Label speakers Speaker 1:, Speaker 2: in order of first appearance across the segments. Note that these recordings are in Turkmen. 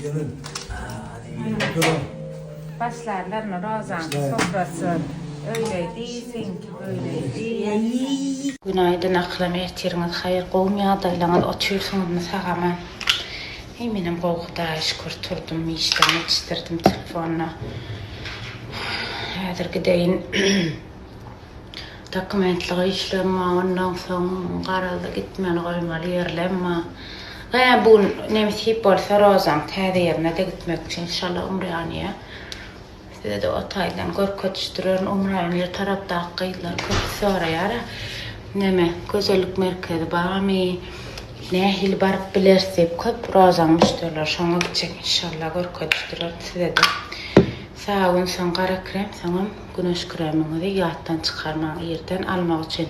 Speaker 1: Gelin. Oturuň.
Speaker 2: Başlarlarmy Rozaň sofrasy öýle diýseňki böyle diý. Günaýdyn akylam ertiriňiz haýyr gowmy ýagdaýlaňyz otyrsyňyzmy sagaman Heý menem gowy hudaýa şükür turdum işden ýetişdirdim telefonda häzir gideýin Dokumentlik işlerim bar, ondan soň garaz gitmeli goýmaly ýerlem bar. Ä bu gün nesip bolsa Rozaň täze ýerine-de gitmekçi inşallah Umraniýe. Size-de o taýdan görkezişdirerin. Umraniýe tarapdaky gyzlar köp soraýar-a. Neme, gözellik merkezi barmy, nähili baryp bileris diýip köp Rozaň müşderileri şoňa gitjek inşallah görkezişdirerin size-de. Sabyn soň gara krem soňam güneş kremiňizi ýatdan çykarmaň irden almak üçin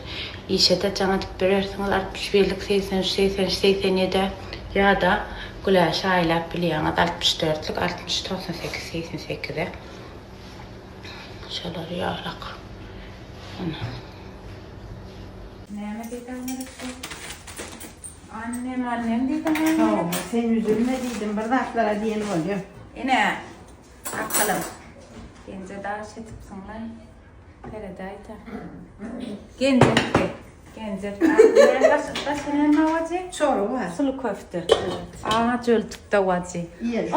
Speaker 2: işede jaň edip bilersiňiz 61 lik 83 83 87 ýa-da Güläşe aýlap bilýäňiz 64 lik 60 98 88-e şolar ýalak ine. Näme diýdiň Melike? Annem annem diýdiň näme?
Speaker 3: Hawa, sen üzülme diýdim, bir zatlara diýen bolýa.
Speaker 2: Ine, Akalym. Genje daş etipsiň-laý. Seredäýdä. Genjetdi. Genjetdi. Başga näme wajy?
Speaker 3: Çorba bar.
Speaker 2: Sulu köfte. Aç öldük-de wajy.
Speaker 3: Ýerde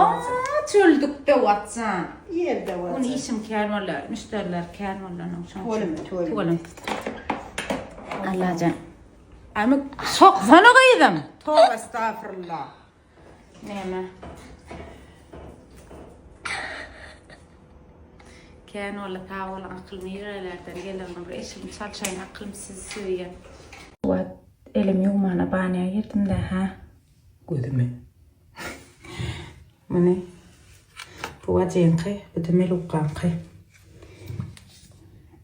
Speaker 2: Aç öldük-de wajan.
Speaker 3: Ýerde wajy.
Speaker 2: Ony işim kän bolýar, müşderiler kän bolanyň şoň üçin.
Speaker 3: Tüweleme, tüweleme.
Speaker 2: Tüweleme. Allajan. Aýmy soksana gyzym.
Speaker 3: Toba estagfurullah.
Speaker 2: Näme? Kän boldy sag boluň akylym nirelerden gelendir bir eşigimi çalşaýyn akylym sizi söýýän. Wagt elim ýuwmana banýa girdim-dä hä.
Speaker 1: Gözümi.
Speaker 2: Muny bu wajyňky, bu-da Melukgaňky.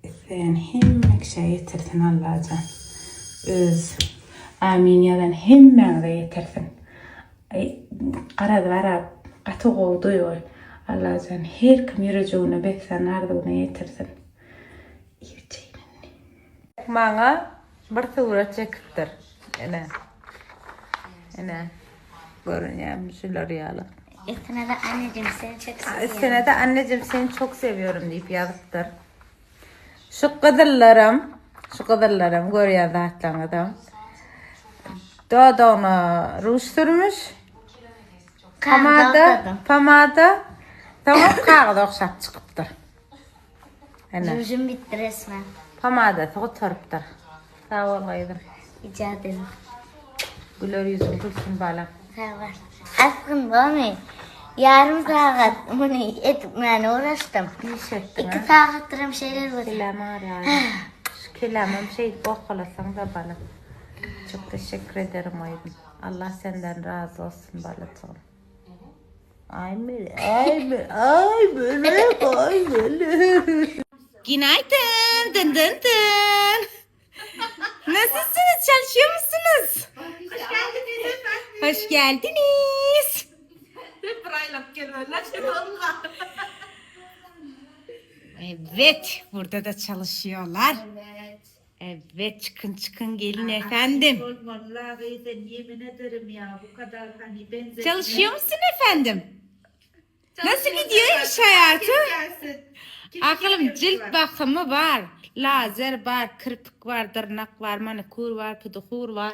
Speaker 2: Isleýän hemme kişä ýetirsin Allajan. Öz Amin ýazan hemmäňize ýetirsin. Aý garaz barap gaty gowy duýgy. Allajan her kim ýürejigine beslän arzuwyna ýetirsin. Iýip-içeýin indi. Maňa bir surat çekipdir. Ine. Ine. Görünýärmi şular ýaly.
Speaker 4: Üstüne-de annejim seni çok seviyorum.
Speaker 2: Üstüne-de annejim seni çok seviyorum diýip ýazypdyr. Şu gyzyllaram, şu gyzyllaram görýän zatlaryňyzam. Dodagyna ruj sürmüş. Pomada, pomada. Soňam kagyza ogşap çykypdyr.
Speaker 4: Ene. Rujum bitdi resmen.
Speaker 2: Pomadasy gutarypdyr. Sag bol gyzym.
Speaker 4: Rica ederim.
Speaker 2: Güler ýüzüň gülsün balam.
Speaker 4: Sag bol. Asgyn bormy? Ýarym sagat muny etmäne uğraşdym.
Speaker 2: Iş etdiň
Speaker 4: Iki sagatdyram şeýle bir.
Speaker 2: Kelläm agyrýar. Şu kellämem şeýdip owkalasaň-da balam. Çok teşekkür ederim gyzym. Allah senden razy bolsun balajygym. Aý melek, aý melek, aý melek, aý melek. Günaydın, dın dın dın. Nasılsınız, çalışıyor musunuz?
Speaker 5: Hoş geldiniz efendim.
Speaker 2: Hoş geldiniz. Evet, burada da çalışıyorlar.
Speaker 5: Evet.
Speaker 2: Evet, çıkın çıkın gelin efendim.
Speaker 5: Vallahi ben yemin ederim ya bu kadar hani benzetme.
Speaker 2: Çalışıyor musun efendim? Nasıl gidiyor iş hayatı?
Speaker 5: Gelsin. Kim
Speaker 2: Akılım
Speaker 5: geliyor
Speaker 2: cilt
Speaker 5: bak.
Speaker 2: bakımı var, lazer var, kirpik var, dırnak var, manikur var, pedikur var,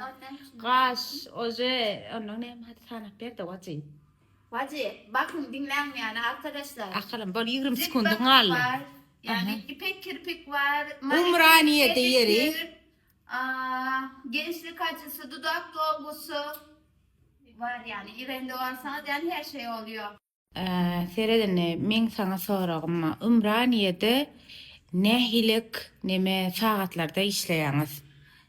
Speaker 2: kaş, oje, ondan ne hadi sanat ber de wajy.
Speaker 5: Hacı bakın dinlenmeyen yani arkadaşlar.
Speaker 2: Akılım bol 20
Speaker 5: Cilt
Speaker 2: sekundun
Speaker 5: bakımı
Speaker 2: aldı.
Speaker 5: var. Yani ipek kirpik var. manikür,
Speaker 2: Umraniye'de yeri.
Speaker 5: pedikür, Aa, gençlik acısı, dudak dolgusu var yani. İrende olsanız yani her şey oluyor.
Speaker 2: Ee, seret indi, meň saňa soragym bar. Ümraniýede nähilik neme sagatlarda işleýäňiz?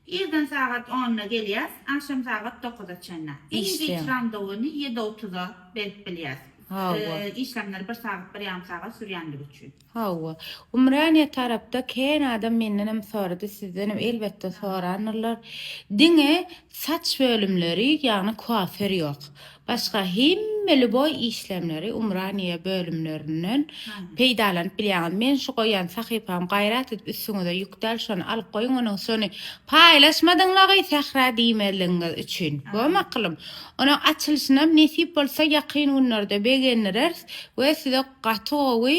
Speaker 5: Irden sagat 10-da gelýäs, akşam sagat 9-a çenli. Iň giç
Speaker 2: Işleýäň.
Speaker 5: randewyny 7.30-a berip bilýäs.
Speaker 2: Hawa.
Speaker 5: Ee, işlemler 1 sagat, 1,5 sagat sürýänligi üçin.
Speaker 2: Hawa. Ümraniýe tarapda kän adam mendenem sorady, sizdenem elbetde sorandyrlar. Diňe saç bölümleri, ýagny kuaför ýok. Başga hemme lýuboý işlemleri Umraniýe bölümlerinden peýdalanyp bilýäňiz. Men şu goýan sahypam gaýrat edip üstüňize ýük däl şony alyp goýuň onuň şony paýlaşmadyňlagy sähra diýmezligiňiz üçin. Bom akylym. Onuň açylyşynam nesip bolsa ýakyn günlerde begendireris we size gaty gowy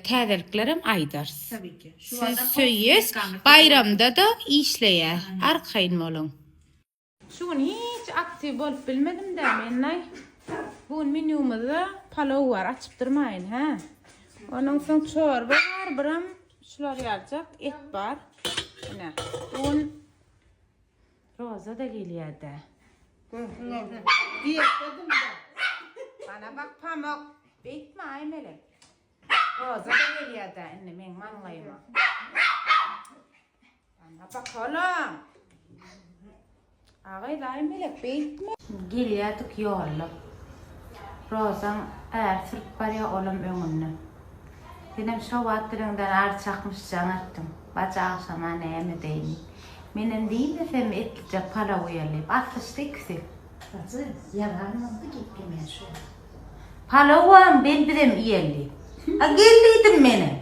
Speaker 2: täzeliklerem aýdarys. Sizi söýýäs. Baýramda-da işleýäs. Arkaýyn boluň. Şu gün hiç aktiw bolup bilmedim-dä men-aý. Bu gün menýumyzda palow bar, açyp durmaýyn, hä? Ondan soň çorba bar, biram şular ýaljak et bar. Ine, bu gün Roza-da gelýär-dä. Bana bak, Pamuk, beýtme, Aýmelek. Roza-da gelýär-dä indi meň maňlaýyma. Bana bakalım. Agy daýy melek beýtme. Gelýärdik ýolda. Rozaň äri sürüp barýar olam öňünde. Senem şo wagt diliňden ary çakmyş jaň etdiň. Bajy agşama näme edeýin diýip. Menem diýmesem etlije palaw iýeli diýip. Aslyşdy ikisi.
Speaker 3: Bajy ýalan boldy geplemeýän şo wagt.
Speaker 2: Palawam bel bizem iýeli diýip. A gel diýdim menem.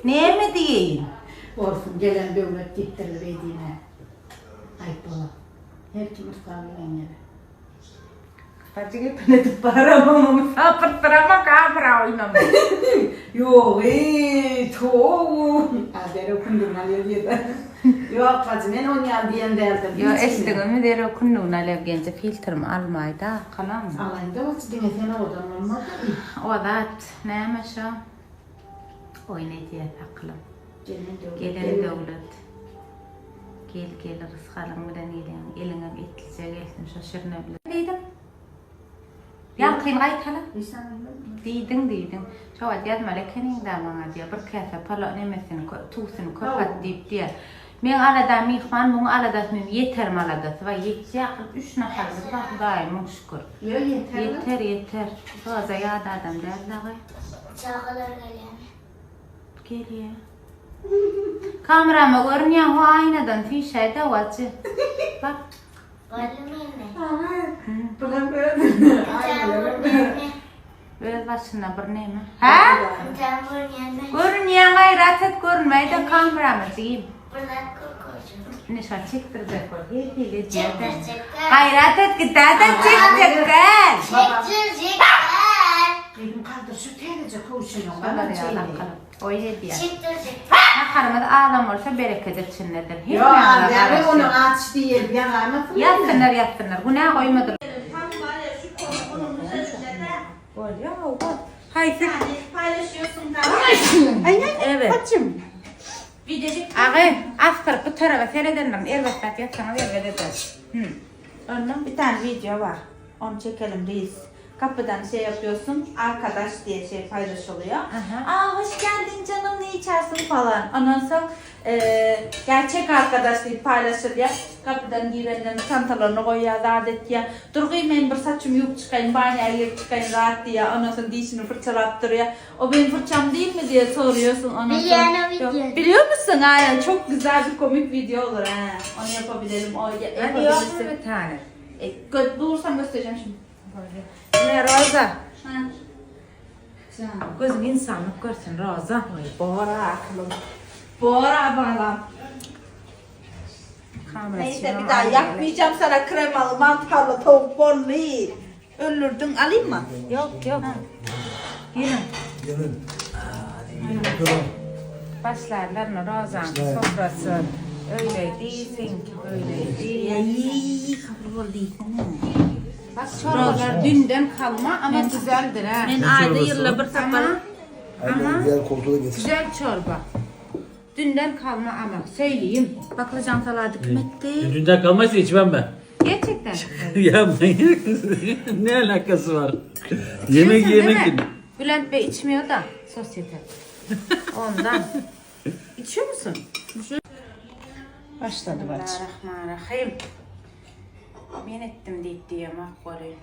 Speaker 2: Näme diýeýin.
Speaker 3: Bolsun gelen döwlet diýipdirler beýdime. Aýyp bolar. Her kim rysgal bilen geler.
Speaker 2: Bajy gepini edip baramam mysapyrsyramak kamera oýnama.
Speaker 3: Ýogy, towu. A derrew kündügini alýar diýede. Ýok bajy men on ýaly diýen däldim.
Speaker 2: Ýok eşdiňizmi derrew kündügini alýar genje filtrimi almaýda akalam.
Speaker 3: Alaýynda bajy diňe sen owadan bolmadyň.
Speaker 2: O zat näme şo oýun edýäs akylym.
Speaker 3: Gelen döwlet.
Speaker 2: Gelen döwlet. Gel gel rysgalyň bilen gelýäň eliňem etlije gelsin şo şirine bilen. Diýdim. Ýalkyn gaýtala. Diýdiň, diýdiň. Şo wagt ýazmaly ekeniň-dä maňa diýýär. Bir käse palaw nemesini, tüwüsini köp at diýip diýýär. Meň aladam myhman, muň aladasy meniň ýeterim aladasy bar. Ýetýär akyl, üç naharymyz bar, Hudaýa müň şükür.
Speaker 3: Ýok, ýeter.
Speaker 2: Ýeter, ýeter. Roza ýat adam däl dagy.
Speaker 4: Çagalar gelýärmi?
Speaker 2: Gelýär. Kamerama görünýär, ho aýnadan süýşäý-dä, wajy. Bak. Öz başyna bir neme. Hä? Görünýän gaýrat et görünmäýde kameramy jigim. Ine şa çekdirjek bol. Her hili edýär. Gaýrat et gidäde çekjek däl.
Speaker 4: Çekdirjek däl.
Speaker 3: Elim kaldyr şu täzeje köwşüni.
Speaker 2: Oý edýär.
Speaker 4: Çekdirjek.
Speaker 2: Naharymyz azam bolsa bereket içindedir.
Speaker 3: Ýok, az ony aç diýip ýazaýmasyn.
Speaker 2: Ýazsynlar, ýazsynlar. Günä goýmadylar. Bolýar, hawa. Haýsy? Evet. Agy, asgyryp bu taraba seredendirin. Erbet zat ýazsaňyz erbet eder. Hüm.
Speaker 5: Ondan bir tane video var. Onu çekelim reels. Kapıdan şey yapıyorsun, arkadaş diye şey paylaşılıyor.
Speaker 2: Aha.
Speaker 5: Aa hoş geldin canım ne içersin falan. Ondan sonra e, gerçek arkadaş deyip paylaşılıyor. Kapıdan girenlerin çantalarını koyuyor, zat ediyor. Dur kıymayın bir saçımı yiyip çıkayım, banyoya girip çıkayım rahat diye. Ondan sonra dişini fırçalattırıyor. O benim fırçam değil mi diye soruyorsun. Ondan sonra,
Speaker 4: Biliyorum o
Speaker 5: Yok.
Speaker 4: videoyu.
Speaker 5: Biliyor musun? Aynen çok güzel bir komik video olur. He. Onu yapabilelim. O
Speaker 2: Hadi yok mu
Speaker 5: yapabilirsin.
Speaker 2: bir tane?
Speaker 5: E, gö- bulursam göstereceğim şimdi.
Speaker 2: Ine Roza.
Speaker 5: Ha.
Speaker 2: Gözüň insanlyk görsün Roza.
Speaker 5: Bora aklım. Bora bağlam.
Speaker 2: Kamera
Speaker 5: Neyse bir daha yapmayacağım sana kremalı, mantarlı, tavuk bollu. Öldürdün alayım mı?
Speaker 2: Yok yok. Gelin.
Speaker 1: Gelin. Bakalım.
Speaker 2: Başlarlar mı Rozan sofrası? Öyle seninki böyleydi.
Speaker 5: Ay kapı bol değil.
Speaker 2: Bak çorbalar dünden kalma ama güzeldir ha.
Speaker 5: Ben ayda yılda bir sefer.
Speaker 1: Anne diğer koltuğu da getir.
Speaker 2: Güzel çorba. Dünden kalma ama söyleyeyim.
Speaker 5: Baklıcan saladı kim etti?
Speaker 6: Dünden kalmaysa içmem ben.
Speaker 2: Gerçekten.
Speaker 6: ya manyak mısın? ne alakası var? Yemek
Speaker 2: İçiyorsun
Speaker 6: yemek
Speaker 2: değil mi? Bülent Bey içmiyor da sosyete. Ondan. İçiyor musun?
Speaker 3: Başladı bacı.
Speaker 2: Bismillahirrahmanirrahim. Men ettim diýip diýem ak bolayım.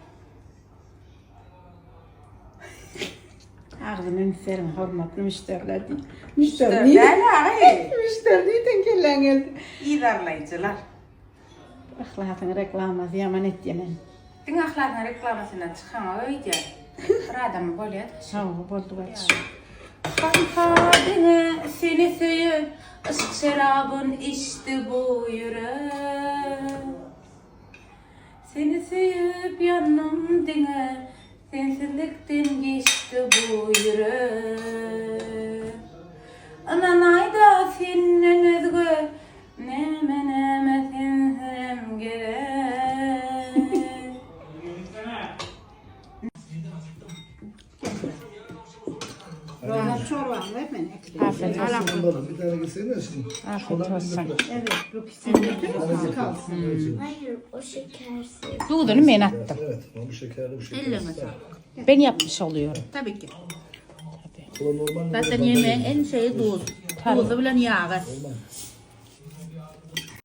Speaker 3: Agzyny üns beriň hormatly müşderiler diýip. Müşderi
Speaker 2: Müşderi däl
Speaker 3: Müşderi diýden kellen geldi.
Speaker 2: Yzarlaýjylar.
Speaker 3: Yhlasyň reklamasy ýaman etýä men.
Speaker 2: Diňe ahlagyň reklamasyndan çykaňa öýdýän. Bir adama bolýar.
Speaker 3: Hawa, boldy gaç.
Speaker 2: Hanha diňe seni söýüp, yşk şerabyn içdi bu ýürek. Seni söýüp ýandym diňe, sensizlikden geçdi bu ýürek. Ynanaýda senden özge Näme näme sensizem gerek.
Speaker 3: Roza çorbany ver men ekledim.
Speaker 2: Afiyet
Speaker 1: Bir tane gitsene şimdi.
Speaker 2: Afiyet olsun.
Speaker 3: Evet, bu ikisini götürün kalsın.
Speaker 4: Hayır o şekersiz.
Speaker 2: Dudunu men attım.
Speaker 1: Evet, bu şekerli bu şekerli.
Speaker 5: Ellerine sağlık.
Speaker 2: Ben yapmış oluyorum.
Speaker 5: Tabii ki.
Speaker 1: Kola normal mi?
Speaker 5: Zaten yemeğin en şeyi tuz. Tuzu bilen yağı.